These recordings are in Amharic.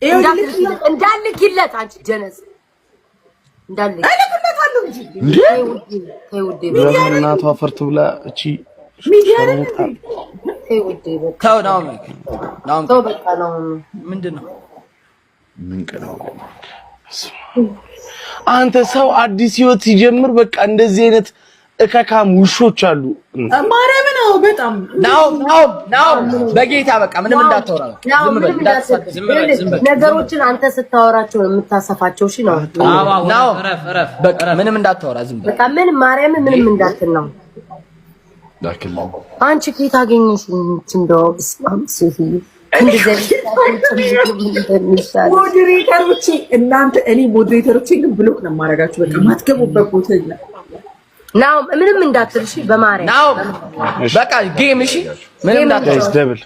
እንዳልክለት አንቺ ጀነስ እንዳልክ እልክለታለሁ እንጂ። እንዴ! ተይ ውዴ፣ ተይ ውዴ፣ እናቷ አፈር ትብላ እቺ። ሚዲያ አይደል ሸርሙጣ። እንዴ? ተይ ውዴ፣ በቃ። ተው ናኦሚ፣ ናኦሚ። ተው በቃ ነው። ምንድን ነው? ምን ቀን ነው? አንተ ሰው አዲስ ህይወት ሲጀምር በቃ እንደዚህ አይነት እከካም ውሾች አሉ። ማርያምን፣ አዎ በጣም። ናኦም፣ ናኦም፣ ናኦም፣ በጌታ በቃ ምንም እንዳታወራ፣ በቃ ያው ዝም በል። ምንም እንዳትሳደብ። ዝም በል፣ ዝም በል። ነገሮችን አንተ ስታወራቸው ነው የምታሰፋቸው። እሺ ነው። አዎ። ናኦም። እረፍ፣ እረፍ። በቃ ምንም እንዳታወራ፣ ዝም በል። በቃ ምን ማርያምን ምንም እንዳትል ነው። ላክልኝ። አንቺ ከየት አገኘሽ? እንደው በስመ አብ ሴትዮ፣ እንደዚህ እንደሚሻል። Moderator ኦቼ እናንተ፣ እኔ moderator ኦቼ ግን block ነው የማደርጋችሁ። በቃ ማትገቡበት ቦታ የለም። ናው ምንም እንዳትል እሺ፣ በማርያም። ናኦም በቃ game፣ እሺ፣ ምንም እንዳታወራ። Guys, double.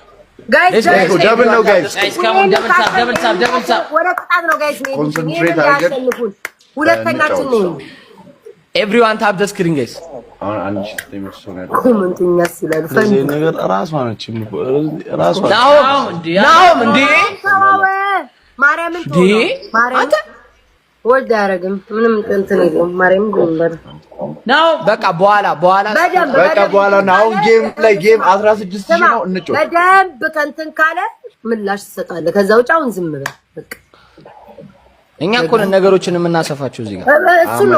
Guys. Let's go. Double ነው guys. Guys, come on, double tap, double tap, double tap. ወደ ቅጣት ነው guys። Concentrate አድርገን ያሸንፉን። ሁለተኛችን ነው። Everyone tap the screen, guys. አሁን 1900 ሰው ነው ያለው። Comment ኡ እኛስ ይላሉ። እንደዚህ አይነት ነገር ራሷ ነች ራሷ። ናኦም። ናኦም እንዴ! ናኦም እንዴ! ተዋወ ማርያምን። እንዴ! ተው ነው ማርያምን ወልድ አያደርግም። ምንም እንትን የለውም። ማርያምን ዝም በል። ናኦም። በቃ በኋላ በኋላ። በደንብ በቃ በደንብ በኋላ ነው። አሁን game ላይ game 16 ሺህ ስማ፣ ነው፣ እንጮህ። በደንብ ከእንትን ካለ ምላሽ ትሰጣለህ። ከዛ ውጭ አሁን ዝም በል በቃ። እኛ እኮ ነን ነገሮችን የምናሰፋቸው እዚህ ጋር። እሱ ነው።